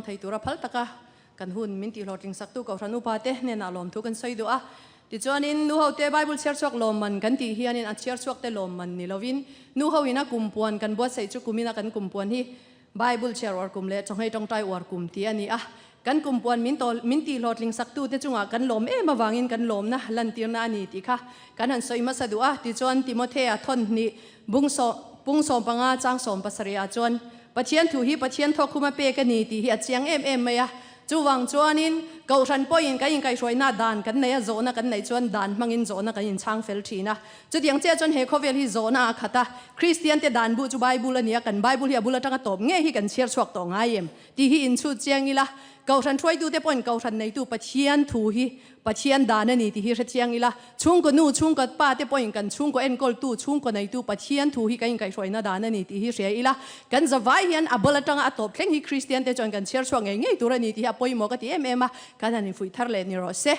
hmang thei tura phal taka kan hun min tihhlawhtling saktu Kohhran upa te hnenah lawmthu kan sawi duh a. Tichuanin nu ho te Bible chhiar chhuak lawmman kan tih hianin a chhiar chhuak te lawmman ni lovin nu ho ina kum puan kan buatsaih chu kumina kan kum puan hi Bible chhiar uar kum leh chawngei tawngtai uar kum tih a ni a. Kan kum puan min tawl min tihhlawhtling saktu te chungah kan lawm em avangin kan lawmna lantirna a ni tih kha kan han sawi hmasa duh a. Tichuan Timothea thawn hnih bung sawm pung 15 chang 17 ah chuan Pathian thu hi Pathian thawkkhuma pek a ni tih hi a chiang em em mai a. Chuvang chuanin Kohhran pawhin kan inkaihhruaina dan kan nei a, zawhna kan neih chuan dan hmangin zawhna kan inchhang fel thin a. Chutiang chiah chuan he khawvel hi zawhna a khat a, Kristiante dan bu chu Bible a ni a, kan Bible hi a bul atanga tawp ngei hi kan chhiar chhuak tawh ngai em tih hi inchhut chiang ila, Kohhran hruaitute pawhin Kohhran neitu Pathian thu hi Pathian dan a ni tih hi hre chiang ila, chhungkaw nu, chhungkaw pa te pawhin kan chhungkaw enkawltu, chhungkaw neitu Pathian thu hi kan inkaihhruaina dan a ni tih hi hria ila, kan zavai hian a bul atanga a tawp thleng hi Kristian te chuan kan chhiar chhuak ngei ngei tur a ni tih hi a pawimawh ka ti em em a, kan han infuih thar leh ni rawh se.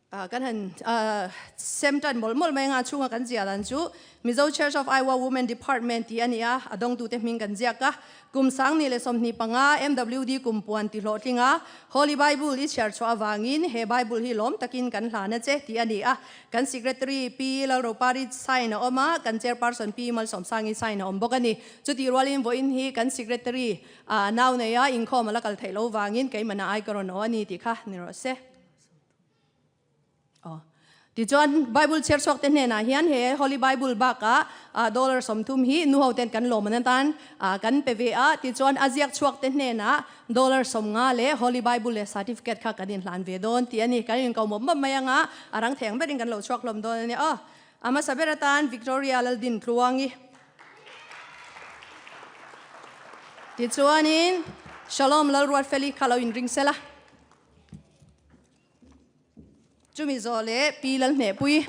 Kan han sem tan mawlh mawlh mai anga chhunga kan ziah dan chu Mizo Church of Iowa Women Department tih a ni a, a dawngtute hming kan ziak a. Kum 2025 MWD kum puan ti hlawhtling a, Holy Bible i chhiar chhuah avangin he Bible hi lawm takin kan hlan a che tih a ni a. Kan Secretary Pi Lalropari sign a awm a, kan Chairperson Pi Malsawmsangi sign a awm bawk a ni. Chutih rualin vawiin hi kan Secretary nau neia inkhawm a la kal theih lo vangin keimahna ai ka rawn aw a ni tih kha ni rawh se. Aw. Tichuan, Bible chhiar chhuak te hnenah hian he Holy Bible bakah dollar 30 hi nu ho ten kan lawm an atan kan pe ve a. Tichuan, a ziak chhuak te hnenah dollar 50 leh Holy Bible leh certificate kha kan inhlan ve dawn tih a ni. Kan inko mawp mawp mai anga a rang theng berin kan lo chhuak hlawm dawn a ni. Aw. A hmasa ber atan Victoria Laldin Tluangi. Tichuanin, Shalom Lalruatfeli kha lo inring sela. Chumi zawh leh Pi Lalhnehpui.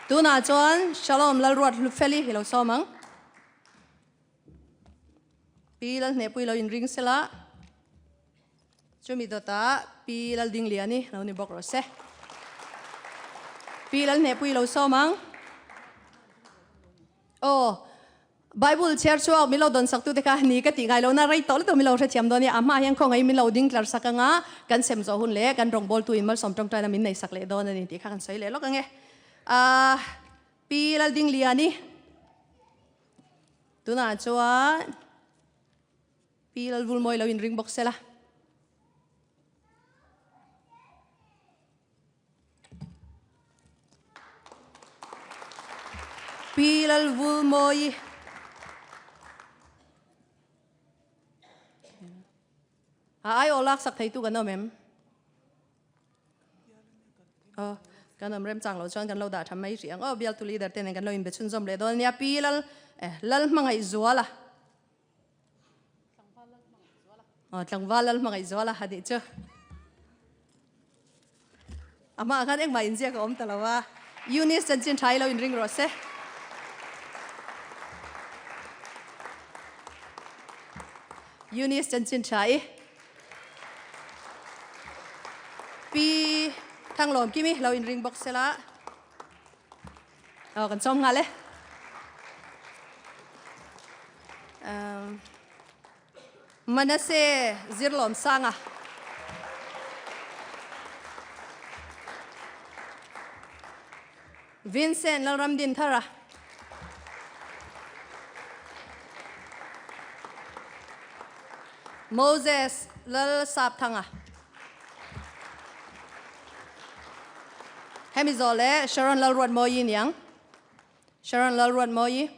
Tunah chuan Shalom Lalruat Hlufeli hi lo sawm ang. Pi Lalhnehpui lo inring sela. Chumi dawtah Pi Laldingliani lo ni bawk rawh se. Pi Lalhnehpui lo sawm ang. Aw, Bible chhiar chhuak min lo dawn sak tute kha ni ka tih ngai lo na rei tawh lutuk min lo hrethiam dawn nia, a hmaah hian khawngaih min lo ding tlar sak anga kan sem zawh hun leh kan rawngbawltu in malsawm tawngtaina min nei sak leh dawn a ni tih kha kan sawi leh lawk ange. Ahh Pi Laldingliani tunah chuan Pi Lalvulmawi lo inring bawk sela. Pi Lalvulmawi A ai aw lak sak theitu kan awm em? Aw, kan awm rem chang lo chuan kan lo dah tha mai rih ang. Aw, bialtu leader te nen kan lo inbe chhunzawm leh dawn a nia. Pi Lal, eh, Lalhmangaih Zuala. Aw, tlangval lal hmangaih zual a nih chu. A hmaah khan engmah inziak a awm ta lo a. Eunice chanchin tha i lo inring rawh se. Eunice chanchin tha i. Pi Thanglawm Kimi lo inring bawk sela. Aw kan sawm nghal e. Manase Zirlawm Sanga. Vincent Lalramdin Thara. Moses Lalsapthanga. Hemi zawh leh Sharon Lalruatmawi niang. Sharon Lalruatmawi.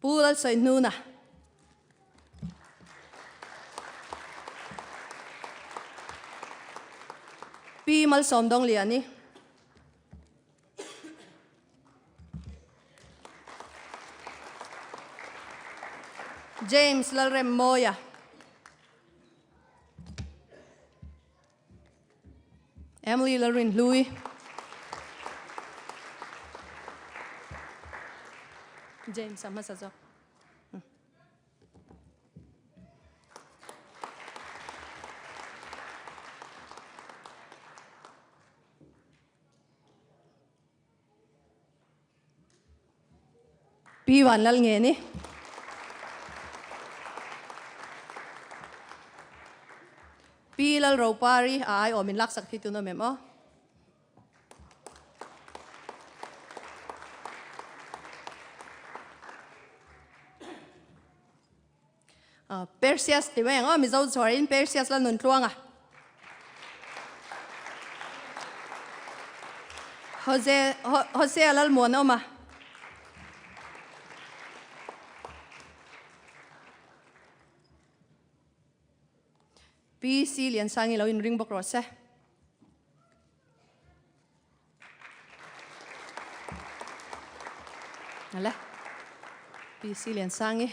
Pu Lalsawihnuna. Pi Malsawmdawngliani. James Lalremmawia. Emily Lalrinhlui. James a hmasa zawk. Pi Vanlal nge ni? Pi Lalropari a ai awm in laksak thei tun awm em aw? Perseus ti mai ang aw, Mizo chhuarin Perseus la nun tluang a. Jose, Hosea Lalmuan awm a. PC Liansangi lo inring bawk rawh se. Ale. PC Liansangi.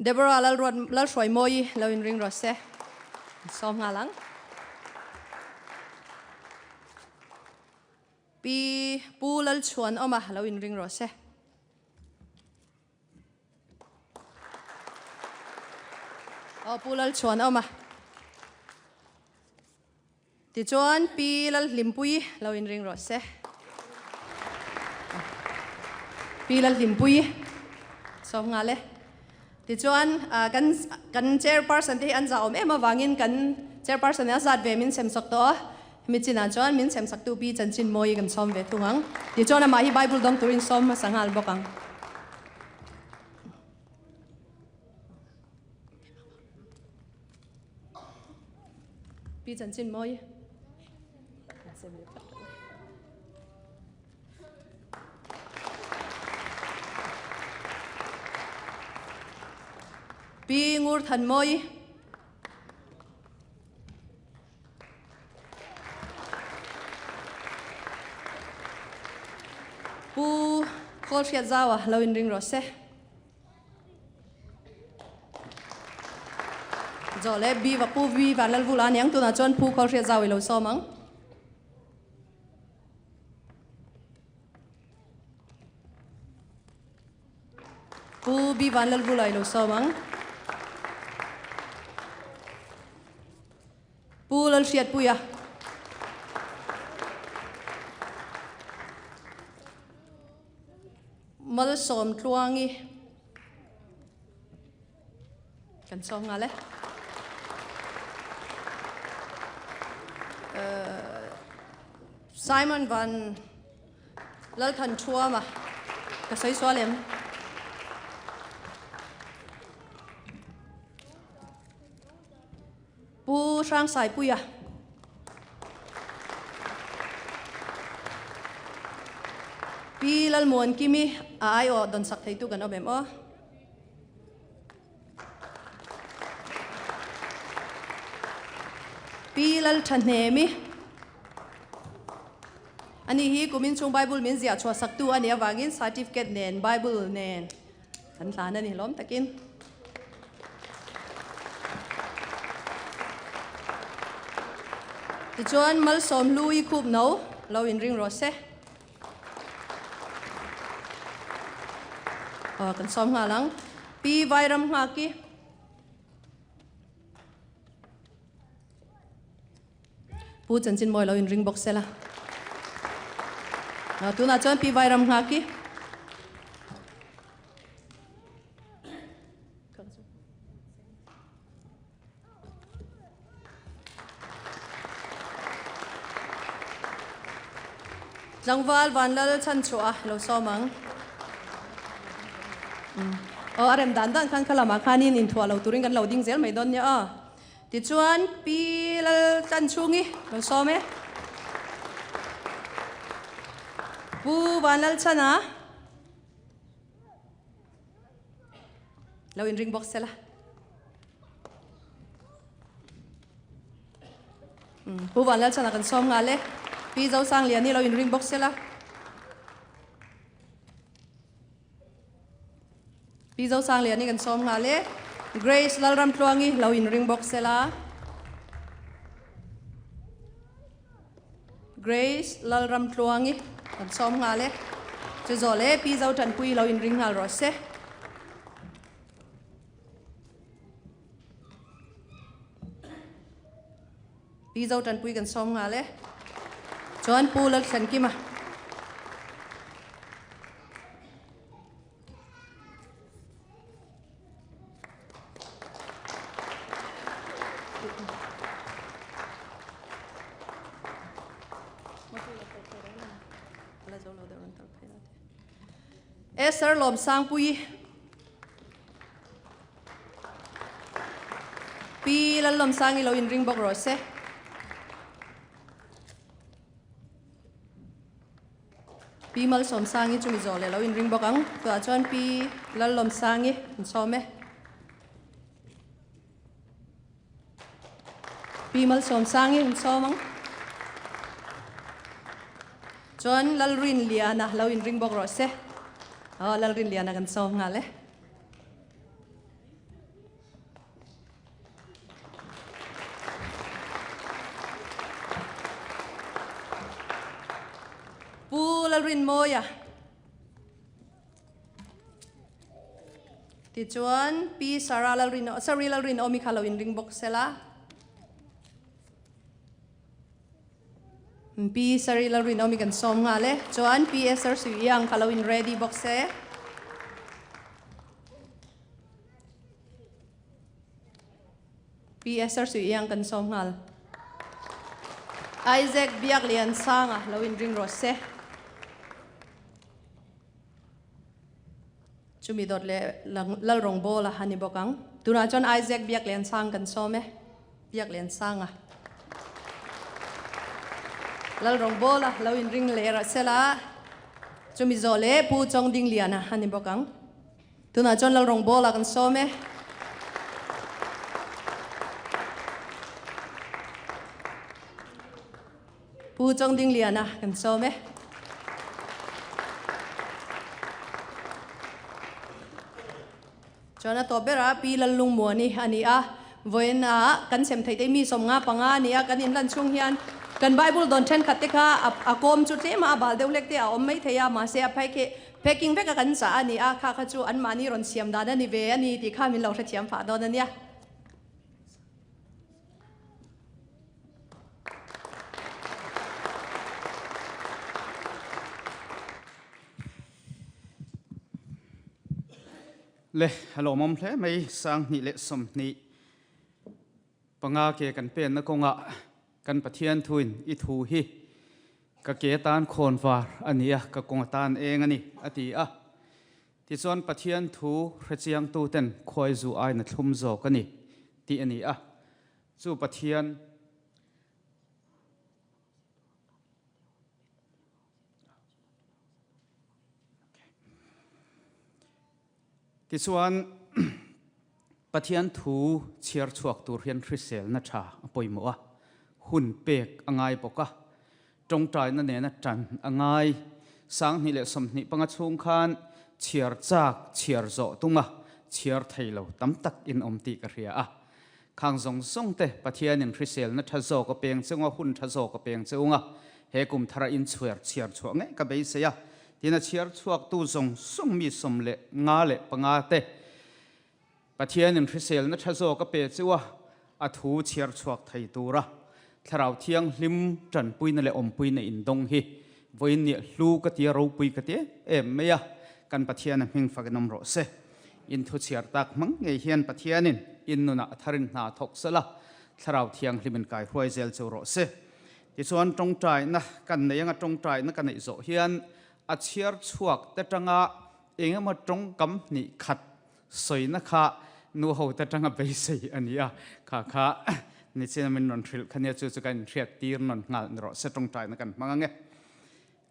Deborah Lalruat Lalhruaimawi lo inring rawh se. Sawm nghal ang. Pi Pu Lalchhuan awma lo inring rawh se. Aw Pu Lalchhuan awm a. Tichuan Pi Lalhlimpuii lo inring rawh se. Pi Lalhlimpuii sawm nghal e. Tichuan kan kan chairperson te hi an zah awm em avangin kan chairperson in a zat ve min sem sak tawh a. Hemi chinah chuan min sem saktu Pi Chanchinmawii kan sawm ve thung ang. Tichuan amah hi Bible dawng turin sawm hmasa nghal bawk ang. Pi Chanchinmawii. Pi Ngur Thanmawii. Pu Kawlhriat Zaua lo inring rawh se. Zawh leh Bi va Pu Vi Vanlalvula aniang tunah chuan Pu Kawlhriat Zau i lo sawm ang. Pu Bi Vanlalvula i lo sawm ang. Pu Lalhriatpuia. Malsawm Tluangi. Kan sawm nghal e. Simon Van Lalthan Thuama ka sawi sual em? Pu Hrangsaipuia. Pi Lalmuankimi a aiawh dawn sak theitu kan awm em aw. Pi Lalthahnemi. Ani hi kumin chung Bible min ziah chhuah saktu a nih avangin certificate nen Bible nen Kan hlan a ni hlawm takin. Tichuan Malsawm lu i khup no lo inring rawh se. Aw kan sawm nghal ang. Pi Vairam Nghaki. Pu Chanchin Mawi lo inring bawk sela. Tunah chuan Pi Vairam Nghaki. Tlangval Vanlal chhanchhuah a lo sawm ang. Aw a rem dan dan khan kha lamah khanin inthuah lo turin kan lo ding zel mai dawn nia aw. Tichuan Pi Lal Tlanchhungi lo sawm e. Pu Vanlalchhana lo inring bawk sela. Pu Vanlalchhana kan sawm nghal e. Pi Zosangliani lo inring bawk sela. Pi Zosangliani kan sawm nghal e. Grace Lalramtluangi lo inring bawk sela. Grace Lalramtluangi kan sawm nghal e. Chu zawh leh Pi Zotanpuii lo inring nghal rawh se. Pi Zotanpuii kan sawm nghal e. Chuan Pu Lalthlenkima. zo lo deuh rawn tar phei la te. Esther Lawmsangpuii. Pi Lallawmsangi lo inring bawk rawh se. Pi Malsawmsangi chu mi zawh leh lo inring bawk ang. Tunah chuan Pi Lallawmsangi an sawm e. Pi Malsawmsangi an sawm ang. Chuan Lalrinliana lo inring bawk rawh se. Aw Lalrinliana kan sawm nghal e. Pu Lalrinmawia. Tichuan Pi Sarah Lalrin Sari Lalrinawmi kha lo inring bawk sela. Pi Sari Lalrinawmi kan sawm nghal e. Chuan Pi Esther Suiang kha lo in ready bawk se. Pi Esther Suiang kan sawm nghal. Isaac Biak Lian Sanga lo in ring rawh se. Chumi dawt leh Lalrawng Bawla a ni bawk ang. Tunah chuan Isaac Biak Lian Sang kan sawm e. Biak Lian Sanga. Lalrawng Bawla lo in ring leh rah sela. Chumi zawh leh Pu Chawng Ding Liana a ni bawk ang. Tunah chuan Lalrawng Bawla kan sawm e. Pu Chawngdingliana kan sawm e. Chuan a tawp berah Pi Lallungmuani a ni a, vawiin ah kan sem theih te mi 55 a ni a, kan inlan chhung hian kan Bible dawn thenkhat te kha a kawm chu tlem a, a bal deuh hlek te a awm mai thei a, mahse a phai khi packing vek a kan chah a ni a, kha kha chu anmahni rawn siam dan a ni ve a ni tih kha min lo hrethiam phah dawn a nia. Le, a lawmawm hle mai, 2025 ke kan penna kawngah kan Pathian thuin i thu hi ka ke tan khawn var a ni a, ka kawng atan eng a ni, a ti a. Tichuan Pathian thu hrechiangtuten khuaizu aina thlum zawk a ni tih a ni a. Chu Pathian Tichuan Pathian thu chhiar chhuak tur hian hriselna tha a pawimawh a, hun pek a ngai bawk a, tawngtaina nena tan a ngai. 2025 chhung khan chhiar chak chhiar zawh tum a, chhiar thei lo tam tak in awm tih ka hria a. Khang zawng zawng te Pathianin hriselna tha zawk a peng chunga hun tha zawk a peng chunga he kum thara in chhuer chhiar chhuah ngei ka beisei a, tin a chhiar chhuaktu zawng zawng mi 55 te Pathianin hriselna tha zawk a pe chu a, a thu chhiar chhuak thei tura Thlarau Thianghlim tanpuina leh awmpuina indawng hi vawiin nia hlu ka tia ropui ka ti em em mai a, kan Pathian a hming fakin awm rawh se. In thu chhiar tak hmang ngei hian Pathianin in nunah a tharin hna thawk sel a, Thlarau Thianghlimin kai hruai zel chu rawh se. Tichuan tawngtaina kan nei anga tawngtaina ka neih zawh hian a chhiar chhuak te tanga eng emaw tawngkam hnih khat sawina kha nu ho te tanga beisei a ni a, kha kha nichina min rawn hrilh kha nia chu chu kan inhriat tir nawn nghal ni rawh se tawngtaina kan hmang ange.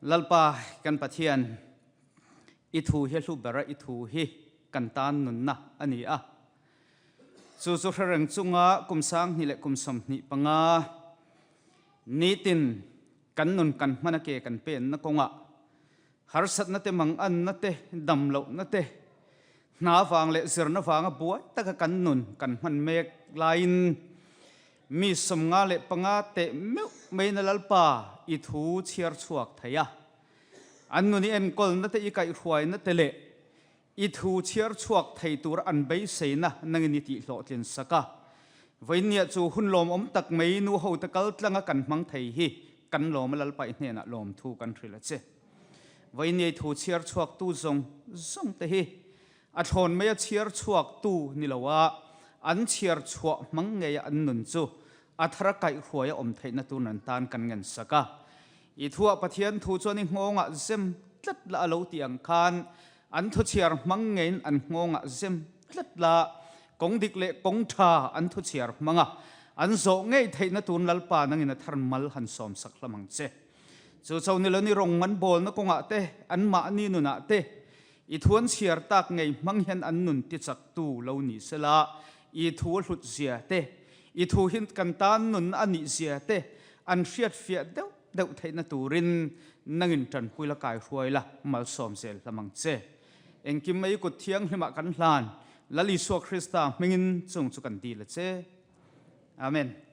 Lalpa kan Pathian I thu hi a hlu ber a, i thu hi kan tan nunna a ni a. Chu chu hre reng chunga kum 2025 nitin kan nun kan hman a ke kan penna kawngah harsatna te manganna te damlohna te hna vang leh zirna vanga buai taka kan nun kan hman mek laiin mi 55 teh meuh maina Lalpa i thu chhiar chhuak thei a. An nun i enkawlna te i kaihhruaina te leh i thu chhiar chhuak thei tur an beiseina nangin i tihhlawhtlin sak a. Vawiinniah chu hun lawmawm tak mai nu hote kal tlanga kan hmang thei hi kan lawm a Lalpaih hnenah lawmthu kan hrilh a che. Vawiinnia i thu chhiar chhuaktu zawng zawng te hi a thlawn maia chhiar chhuaktu ni lo a, an chhiar chhuah hmang ngeia an nun chu a thara kaihhruaia awm theihna tur nan tan kan ngen sak a. I thuah Pathian thu chuan i nghawngah zem tlat la a lo tih ang khan an thuchhiar hmang ngeiin an nghawngah zem tlat la, kawng dik leh kawng tha an thuchhiar hmang a, an zawh ngei theihna tun Lalpa nangin a thar mal han sawmsak hlam ang che. Chu cho ni lo ni rawng an bawlna kawngah te, anmahni nunah te, i thu an chhiar tak ngei hmang hian an nun tichaktu lo ni sela, i thu a hlut zia te, i thu hi kan tan nun a nih zia te an hriatfiah deuh deuh theihna turin nangin tanpui la kaihruai la malsawm zel hlam ang che. Engkim mai kut thianghlimah kan hlan, Lal Isua Krista hmingin chung chu kan dil a che. Amen.